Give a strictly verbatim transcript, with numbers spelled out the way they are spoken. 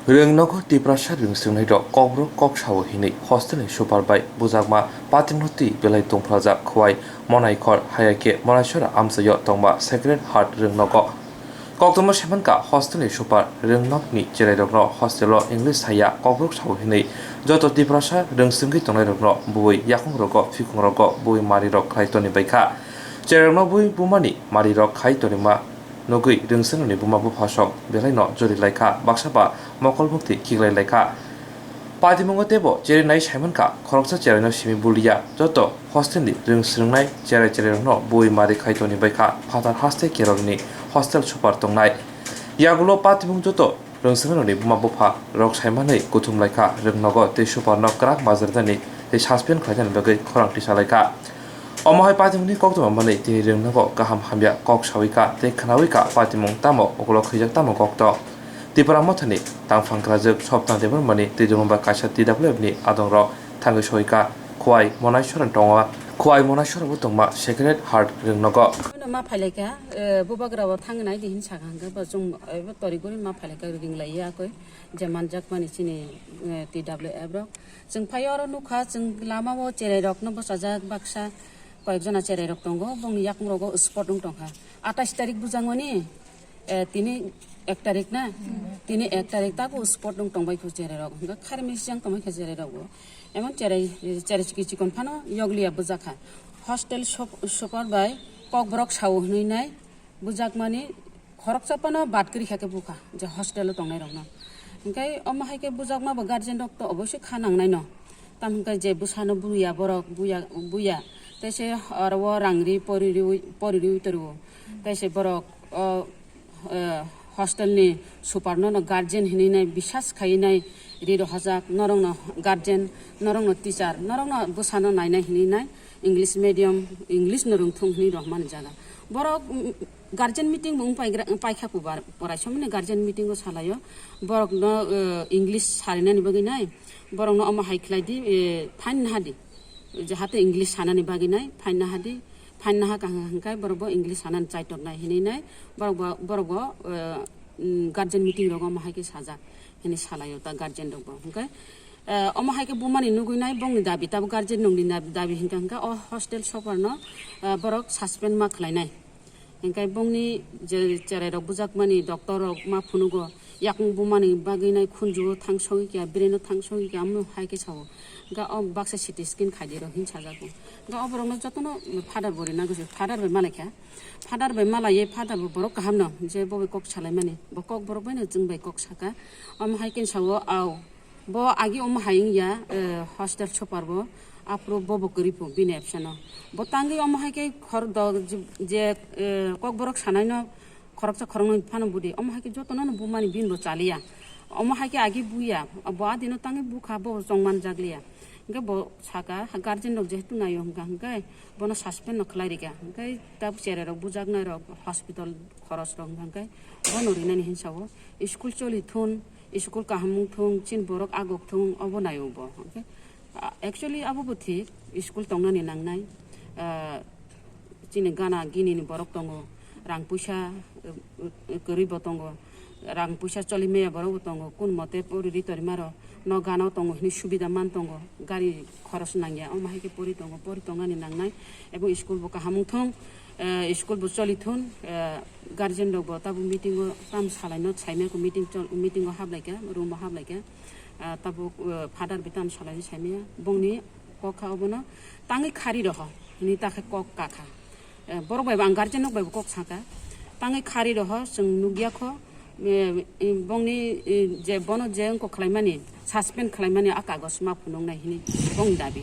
Rwngnogo Tiprasa rwngswrwngnairok kokborok kok sao hinwi hostelni super bai bujakma patimungno twi belai tongphrajak Khowai Monaikhor, haiya khe Monaisora amchaio tongma Sacred Heart rwngnogo. Koktwma saimankha hostelni super rwngnokni cherairokno hostelo English haiya kokborok sao hinwi joto Tiprasa rwngswrwngwi tongnairokno buwi yakungrogo phikungrogo buwi marirok khlai toni baikha. Cherairokno buwi bumani marirok khai tonima nugwi rwngswngrokni buma buphasong belaino jori laikha, baksa ba mokol bukti khiklai laikha. Patimungo teibo cherinai saimankha, khoroksa cheraino simi buliya, joto hostelni rwngswrwngnai cherai cherairokno buwi mari khai toni baikha, phatar haste keralni hostel super tongnai. Yagulo patimung joto rwngswrwngnairokni buma bupha rok saimanwi kuthum laikha, rwngnogo tei superno kwrak majra dani tei suspend khlainani bagwi khorang tisa laikha. Omo hai patimungni koktwma manwi tini rwngnogo kaham hamya kok sawi kha tei khnawi kha patimung tamo ukolok khwijak tamo kok tong. Tipra Mothani tangphang kwrajwk Sopna Debbarmani twi Dwrwngba kaisa T W F ni adongrok thangwi soi kha Khowai Monaisoran tongo, Khowai Monaisora bo tongma Sacred Heart rwngnogo. Ano ma phailai kha, eh, bubagra o thangwi nai di hin sakha hwnkhe bo chwng, eh, bo tori guri ma phailai kha ringlai ya koi je manjakmani chini, eh, T W F rok. Chwng phai oro nukha, chwng lama o cherai rokno bwchajak baksa, koyek jona cherai rok tongo, bongni yakung rogo spot wng tongkha. Atais tarik bujakmani, eh, tini ek tarik na? Tini ek tarik tago spot wng tongbai kho cherai rok. Hwnkhe kharmi sijang tongbai kha cherai rok bo. Emon cherai, cherai chikon chikon phano yokliya bujakha. Hostel sop-, super bai kokborok sao hwnwi nai bujakmani khoroksa phano bad kwrwi kha khe bukha je hostel o tongnai rokno. Hwnkhe omo hai khe bujakma bo guardian rok to oboisoi kha nangnai no. Tamo hwnkhe je bwsano buya borok buya, buya. Tei se oro o rang ri pori riui, pori riui toro. Tei se borok o, eh, hostel ni super no no guardian hinui nai bisas khai nai ri rohajak norok no guardian, norok no teacher, norok no bwsano nainai hinui nai English medium, English no rwngthung hinui rohmani jaga. Borok, mm, guardian meeting bo wng paigra-, wng paikha pubar, poraisomani guardian meeting o salaio, borokno, eh, English sarinani bagwi nai, borokno omo hai khlai di, eh, fine naha di, jahate English sanani bagwi nai, fine naha di, fine naha kha hwnkhe borok bo English sanani chaitok nai hinui nai, borok bo, borok bo, eh, mm, guardian meeting rogo omo hai khe sajak hinui salaio ta guardian rok bo. Hwnkhe, eh, omo hai khe bumani nugui nai bongni dabi, tabuk guardian rokni dabi, dabi hwnkha hwnkha o hostel super no, eh, borok suspend ma khlai nai. Hingke bongni je cherai rok bujakmani doctor rok ma phunugo, yakung bumani bagwi nai khunju o thang sogwi kha, brain o thang sogwi kha, amo hai khe sao. Hingke o baksa C T scan khai di rw hin sajago. Hingke o borok no jotono father bo rina gosi, father bai malai kha. Father bai malai ye father bo borok kaham no je bo bai kok salai mani. Bo kok borok bai no chwng bai kok saka. Omo hai khe sao, au. Bo agi omo hai wngya, eh, hostel super bo, aphuru bo bo kwrwi phu bini absent o. Bo tangwi omo hai khe khor do je, je, eh, kokborok sanai no khoroksa khoroknwi phano budi. Omo hai khe jotono no bumani bini bo chaliya. Omo hai khe agi buya, bo adino tangwi bukha bo chongman jakliya. Hingke bo saka, guardian rok jehetu naio hingka hingke bono suspend no khlai rikha. Hingke tabuk cherai rok bujaknai rok hospital khoros rok hingka hingke bono rinani hinsa o school choli thun. School kaham wng thung, chini borok agok thung, obo naio bo. Hwnkhe, ah, actually abo bo thik, school tongnani nangnai. Ah, chini gana gini ni borok tongo, rang puisa, eh, eh, kwrwi bo tongo, rang puisa choli maya borok bo tongo, kun mote pori ri tori maro, no gana o tongo hini subida man tongo, gari khoros nangya, omo hai khe pori tongo, pori tongnani nangnai, ebo school bo kaham wng thung. Eh, school bo choli thun, eh, guardian rok bo tabuk meeting o tam salai no saimai ko meeting chol-, meeting o hablai kha, room o hablai kha. Ah, tabuk, eh, father bai tam salai saimaya. Bongni kok kha obono tangwi khari roho, hini ta khe kok ka kha. Eh, borok bai bo ang guardian rok bai bo kok saka. Tangwi khari roho chwng nugya kho, eh, eh, bongni, eh, je bono je wngkok khlaimani, suspend khlaimani a kagos ma phunuknai hini bongni dabi.